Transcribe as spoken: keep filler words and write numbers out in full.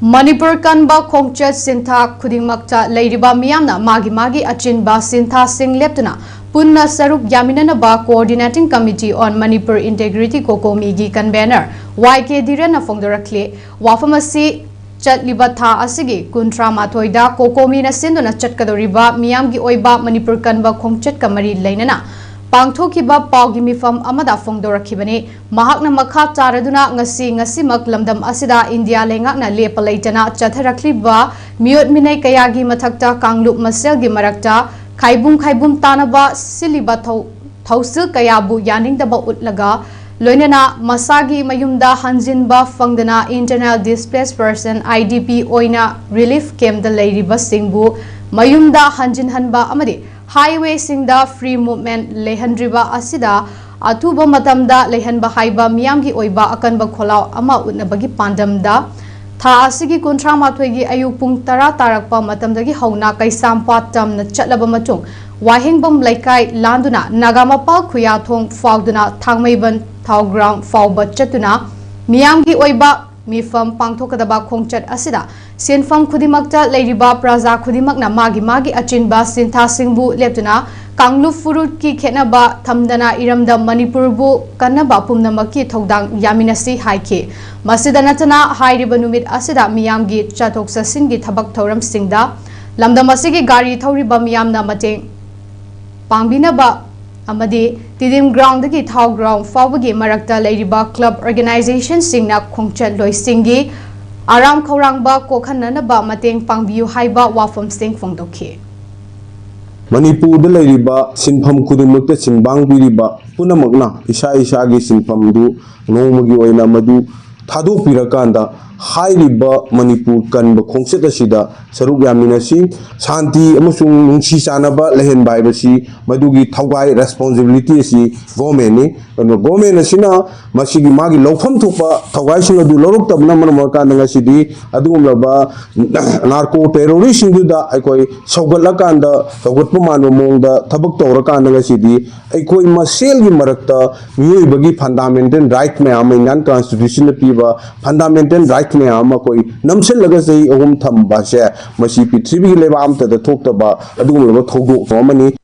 ꯃꯅꯤꯄꯨꯔ ꯀꯟꯕ ꯈꯣꯡꯆꯠ ꯁꯤꯟꯊꯥ ꯈꯨꯗꯤꯡꯃꯛꯇ ꯂꯩꯔꯤꯕ ꯃꯤꯌꯥꯝꯅ ꯃꯥꯒꯤ ꯃꯥꯒꯤ ꯑꯆꯤꯟꯕ ꯁꯤꯟꯊꯥꯁꯤꯡ ꯂꯦꯞꯇꯨꯅ ꯄꯨꯟꯅ ꯁꯔꯨꯛ ꯌꯥꯃꯤꯟꯅꯅꯕ Coordinating Committee on Manipur Integrity, COCOMI ꯒꯤ convener ꯋꯥꯏ ꯀꯦ ꯙꯤꯔꯦꯟꯅ ꯐꯣꯡꯗꯣꯔꯛꯂꯤ꯫ ꯋꯥꯐꯝ ꯑꯁꯤ ꯆꯠꯂꯤꯕ ꯊꯥ ꯑꯁꯤꯒꯤ ꯀꯨꯟꯊ꯭ꯔꯥ ꯃꯥꯊꯣꯏꯗ COCOMI ꯅ ꯁꯤꯟꯗꯨꯅ ꯆꯠꯀꯗꯧꯔꯤꯕ ꯃꯤꯌꯥꯝꯒꯤ ꯑꯣꯏꯕ ꯃꯅꯤꯄꯨꯔ ꯀꯟꯕ ꯈꯣꯡꯆꯠꯀ ꯃꯔꯤ ꯂꯩꯅꯅ ꯄꯥꯡꯊꯣꯛꯈꯤꯕ ꯄꯥꯎꯒꯤ ꯃꯤꯐꯝ ꯑꯃꯗ ꯐꯣꯡꯗꯣꯔꯛꯈꯤꯕꯅꯤ꯫ ꯃꯍꯥꯛꯅ ꯃꯈꯥ ꯇꯥꯔꯗꯨꯅ ꯉꯁꯤ ꯉꯁꯤꯃꯛ ꯂꯝꯗꯝ ꯑꯁꯤꯗ ꯏꯟꯗꯤꯌꯥ ꯂꯩꯉꯥꯛꯅ ꯂꯦꯞꯄ ꯂꯩꯇꯅ ꯆꯠꯊꯔꯛꯂꯤꯕ ꯃꯤꯑꯣꯠ ꯃꯤꯅꯩ ꯀꯌꯥꯒꯤ ꯃꯊꯛꯇ ꯀꯥꯡꯂꯨꯞ ꯃꯁꯦꯜꯒꯤ ꯃꯔꯛꯇ ꯈꯥꯏꯕꯨꯝ ꯈꯥꯏꯕꯨꯝ ꯇꯥꯅꯕ ꯁꯤꯜꯂꯤꯕ ꯊꯧ-, ꯊꯧꯁꯤꯜ ꯀꯌꯥꯕꯨ ꯌꯥꯅꯤꯡꯗꯕ ꯎꯠꯂꯒ ꯂꯣꯏꯅꯅ ꯃꯁꯥꯒꯤ ꯃꯌꯨꯝꯗ ꯍꯟꯖꯤꯟꯕ ꯐꯪꯗꯅ Internal Displaced Person, IDP, ꯑꯣꯏꯅ relief camp ꯇ ꯂꯩꯔꯤꯕꯁꯤꯡꯕꯨ ꯃꯌꯨꯝꯗ ꯍꯟꯖꯤꯟꯍꯟꯕ ꯑꯃꯗꯤ highway ꯁꯤꯡꯗ free movement ꯂꯩꯍꯟꯗ꯭ꯔꯤꯕ ꯑꯁꯤꯗ ꯑꯊꯨꯕ ꯃꯇꯝꯗ ꯂꯩꯍꯟꯕ ꯍꯥꯏꯕ ꯃꯤꯌꯥꯝꯒꯤ ꯑꯣꯏꯕ ꯑꯀꯟꯕ ꯈꯣꯜꯂꯥꯎ ꯑꯃ ꯎꯠꯅꯕꯒꯤ ꯄꯥꯟꯗꯝꯗ ꯊꯥ ꯑꯁꯤꯒꯤ ꯀꯨꯟꯊ꯭ꯔꯥ ꯃꯥꯊꯣꯏꯒꯤ ꯑꯌꯨꯛ ꯄꯨꯡ ꯇꯔꯥ ꯇꯥꯔꯛꯄ ꯃꯇꯝꯗꯒꯤ ꯍꯧꯅ ꯀꯩꯁꯥꯝꯄꯥꯠ ꯇꯝꯅ ꯆꯠꯂꯕ ꯃꯇꯨꯡ ꯋꯥꯍꯦꯡꯕꯝ ꯂꯩꯀꯥꯏ ꯂꯥꯟꯗꯨꯅ ꯅꯥꯒꯥꯃꯄꯥꯜ ꯈꯨꯌꯥꯊꯣꯡ ꯐꯥꯎꯗꯨꯅ ꯊꯥꯡꯃꯩꯕꯟ ꯊꯥꯎ ground ꯐꯥꯎꯕ ꯆꯠꯇꯨꯅ ꯃꯤꯌꯥꯝꯒꯤ ꯑꯣꯏꯕ ꯃꯤꯐꯝ ꯄꯥꯡꯊꯣꯛꯀꯗꯕ ꯈꯣꯡꯆꯠ ꯑꯁꯤꯗ ꯁꯤꯟꯐꯝ ꯈꯨꯗꯤꯡꯃꯛꯇ ꯂꯩꯔꯤꯕ ꯄ꯭ꯔꯖꯥ ꯈꯨꯗꯤꯡꯃꯛꯅ ꯃꯥꯒꯤ ꯃꯥꯒꯤ ꯑꯆꯤꯟꯕ ꯁꯤꯟꯊꯥꯁꯤꯡꯕꯨ ꯂꯦꯞꯇꯨꯅ ꯀꯥꯡꯂꯨꯞ ꯐꯨꯔꯨꯞꯀꯤ ꯈꯦꯠꯅꯕ ꯊꯝꯗꯅ ꯏꯔꯝꯗꯝ ꯃꯅꯤꯄꯨꯔꯕꯨ ꯀꯟꯅꯕ ꯄꯨꯝꯅꯃꯛꯀꯤ ꯊꯧꯗꯥꯡ ꯌꯥꯃꯤꯟꯅꯁꯤ ꯍꯥꯏꯈꯤ꯫ ꯃꯁꯤꯗ ꯅꯠꯇꯅ ꯍꯥꯏꯔꯤꯕ ꯅꯨꯃꯤꯠ ꯑꯁꯤꯗ ꯃꯤꯌꯥꯝꯒꯤ ꯆꯠꯊꯣꯛ ꯆꯠꯁꯤꯟꯒꯤ ꯊꯕꯛ ꯊꯧꯔꯝꯁꯤꯡꯗ ꯂꯝꯗꯝ ꯑꯁꯤꯒꯤ ꯒꯥꯔꯤ ꯊꯧꯔꯤꯕ ꯃꯤꯌꯥꯝꯅ ꯃꯇꯦꯡ ꯄꯥꯡꯕꯤꯅꯕ ꯑꯃꯗꯤ ꯇꯤꯗꯤꯝ ground ꯗꯒꯤ ꯊꯥꯎ ground ꯐꯥꯎꯕꯒꯤ ꯃꯔꯛꯇ ꯂꯩꯔꯤꯕ club organization ꯁꯤꯡꯅ ꯈꯣꯡꯆꯠꯂꯣꯏꯁꯤꯡꯒꯤ ꯑꯔꯥꯝ ꯈꯧꯔꯥꯡꯕ ꯀꯣꯛꯍꯟꯅꯅꯕ ꯃꯇꯦꯡ ꯄꯥꯡꯕꯤꯌꯨ ꯍꯥꯏꯕ ꯋꯥꯐꯝꯁꯤꯡ ꯐꯣꯡꯗꯣꯛꯈꯤ꯫ ꯃꯅꯤꯄꯨꯔꯗ ꯂꯩꯔꯤꯕ ꯁꯤꯟꯐꯝ ꯈꯨꯗꯤꯡꯃꯛꯇ ꯁꯤꯟꯕꯥꯡ ꯄꯤꯔꯤꯕ ꯄꯨꯝꯅꯃꯛꯅ ꯏꯁꯥ ꯏꯁꯥꯒꯤ ꯁꯤꯟꯐꯝꯗꯨ ꯅꯣꯡꯃꯒꯤ ꯑꯣꯏꯅ ꯃꯗꯨ ꯊꯥꯗꯣꯛꯄꯤꯔꯀꯥꯟꯗ ꯍꯥꯏꯔꯤꯕ ꯃꯅꯤꯄꯨꯔ ꯀꯟꯕ ꯈꯣꯡꯆꯠ ꯑꯁꯤꯗ ꯁꯔꯨꯛ ꯌꯥꯃꯤꯟꯅꯁꯤ꯫ ꯁꯥꯟꯇꯤ ꯑꯃꯁꯨꯡ ꯅꯨꯡꯁꯤ ꯆꯥꯟꯅꯕ ꯂꯩꯍꯟꯕ ꯍꯥꯏꯕꯁꯤ ꯃꯗꯨꯒꯤ ꯊꯧꯒꯥꯏ responsibility ꯑꯁꯤ government ꯅꯤ꯫ ꯑꯗꯨꯅ government ꯑꯁꯤꯅ ꯃꯁꯤꯒꯤ ꯃꯥꯒꯤ ꯂꯧꯐꯝ ꯊꯣꯛꯄ ꯊꯧꯒꯥꯏꯁꯤꯡ ꯑꯗꯨ ꯂꯧꯔꯛꯇꯕꯅ ꯃꯔꯝ ꯑꯣꯏꯔꯀꯥꯟꯗ ꯉꯁꯤꯗꯤ ꯑꯗꯨꯒꯨꯝꯂꯕ narco terrorist ꯁꯤꯡꯗꯨꯗ ꯑꯩꯈꯣꯏ ꯁꯧꯒꯠꯂꯀꯥꯟꯗ ꯁꯧꯒꯠꯄ ꯃꯥꯟꯕ ꯃꯑꯣꯡꯗ ꯊꯕꯛ ꯇꯧꯔꯀꯥꯟꯗ ꯉꯁꯤꯗꯤ ꯑꯩꯈꯣꯏ ꯃꯁꯦꯜꯒꯤ ꯃꯔꯛꯇ ꯃꯤꯑꯣꯏꯕꯒꯤ fundamental right ꯃꯌꯥꯝ ꯑꯃ Indian constitution ꯅ ꯄꯤꯕ ꯐꯟꯗꯥꯃꯦꯟꯇꯦꯜ ꯔꯥꯏꯠ ꯃꯌꯥꯝ ꯑꯃ ꯑꯩꯈꯣꯏ ꯅꯝꯁꯤꯜꯂꯒ ꯆꯍꯤ ꯑꯍꯨꯝ ꯊꯝꯕꯁꯦ, ꯃꯁꯤ ꯄ꯭ꯔꯤꯊꯤꯕꯤꯒꯤ ꯂꯩꯕꯥꯛ ꯑꯃꯠꯇꯗ ꯊꯣꯛꯇꯕ ꯑꯗꯨꯒꯨꯝꯂꯕ ꯊꯧꯗꯣꯛ ꯑꯃꯅꯤ꯫